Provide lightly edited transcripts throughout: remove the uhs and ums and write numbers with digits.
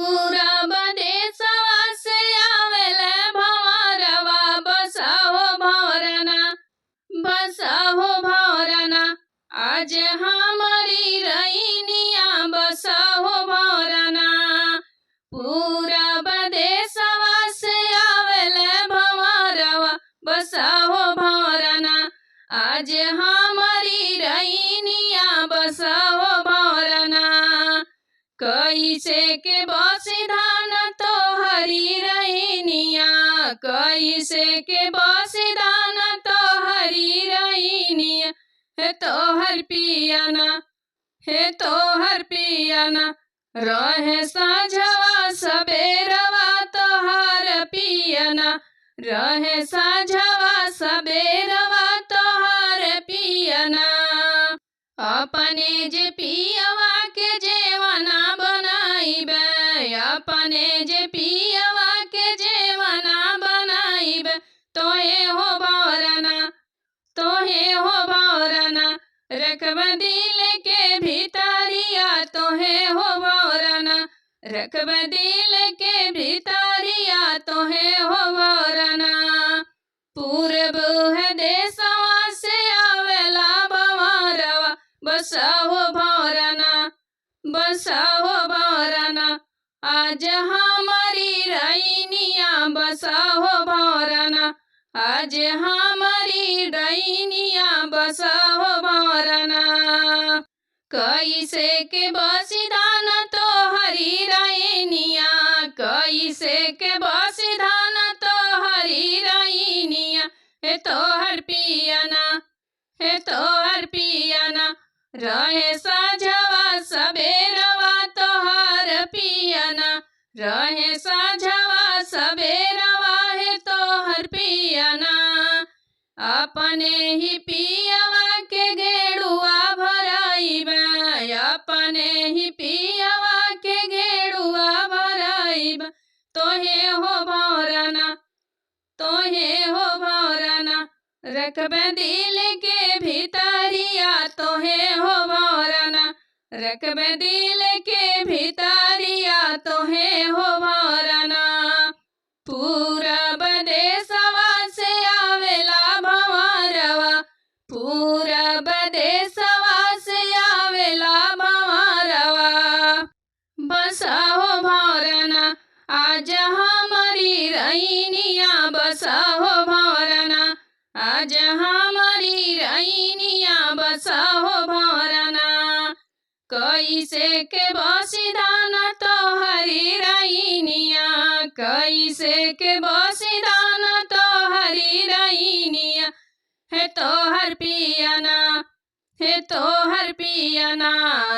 पूरब देशवा से आवेले भंवरवा बसहो भंवरना, बसहो भंवरना। आज हमारी रैनिया बसहो भंवरना। पूरब देशवा से आवेले भंवरवा बसहो भंवरना। आज हमारी रैनिया बसहो भंवरना। कैसे के बसी धान तो हरी रैनिया, कैसे के बसी धान तो हरी रैनिया। हे तोहर पियाना, हे तोहर पियाना, रहे साझवा सबेरवा तोहर पियाना। रहे साझवा सबेरवा तोहर पियाना। अपने जे पियवा के जेवना बनाइबे, अपने जे पियवा के जेवना बनाइबे। तोहे हो भंवरना, तोहे हो भंवरना, रखब दिल के भीतरिया तोहे हो भंवरना। रखब दिल के भीतरिया तोहे हो भंवरना। पूरब है देशवा से आवेला भंवरवा बसहो भंवरना, बसहो भंवरना। आज हमारी रैनिया बसहो भंवरना। आज हमारी रैनिया बसहो भंवरना। कैसे के बसी धान तो हरी रैनिया, कैसे के बसी धान तो हरी रैनिया। हे तोहर पियाना, हे तोहर पियाना, रहे साझवा सबेरवा तोहर पियाना। रहे साझवा सबेरवा हे तोहर पियाना। अपने ही पियवा के गेड़ुआ भराइबा, अपने ही पियवा के गेड़ुआ भराइबा। तोहे हो भंवरना, तोहे हो भंवरना, रखब दिल के भीतरिया तोहे हो भंवरना। रखब दिल के भीतरिया तोहे हो भंवरना। पूरब देशवा से आवेला भंवरवा, पूरब देशवा से आवेला भंवरवा। बसहो भंवरना, आज हमारी रैनिया बसहो भंवरना। आज हमारी रैनिया बसहो भंवरना। कैसे के बसी धान तो हरी रैनिया, कैसे के बसी धान तो हरी रैनिया। हे तोहर पियाना, हे तोहर पियाना,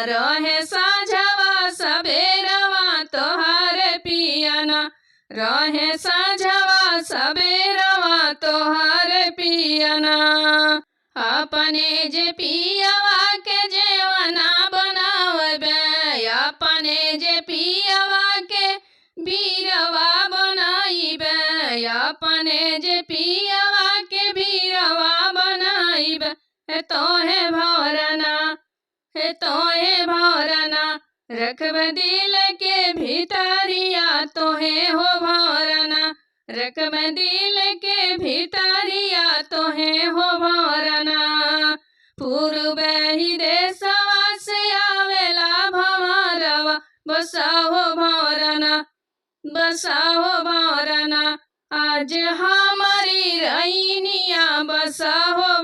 रहे साझवा सबेरवा तोहर पियाना। रहे साझवा सबेरवा तोहर पियाना। अपने जे पियवा के जेवना बनावबे, अपने जे पियवा के बीरवा बनाइबे, अपने जे पियवा के बीरवा बनाइबे। हे तोहे भंवरना, हे तोहे भंवरना, रखब दिल के भीतरिया तोहे हो भंवरना। रखब दिल के भीतरिया तोहे हो भंवरना। पूरब ही देशवा से आवेला भंवरवा बसहो भंवरना, बसहो भंवरना। आज हमारी रैनिया बसहो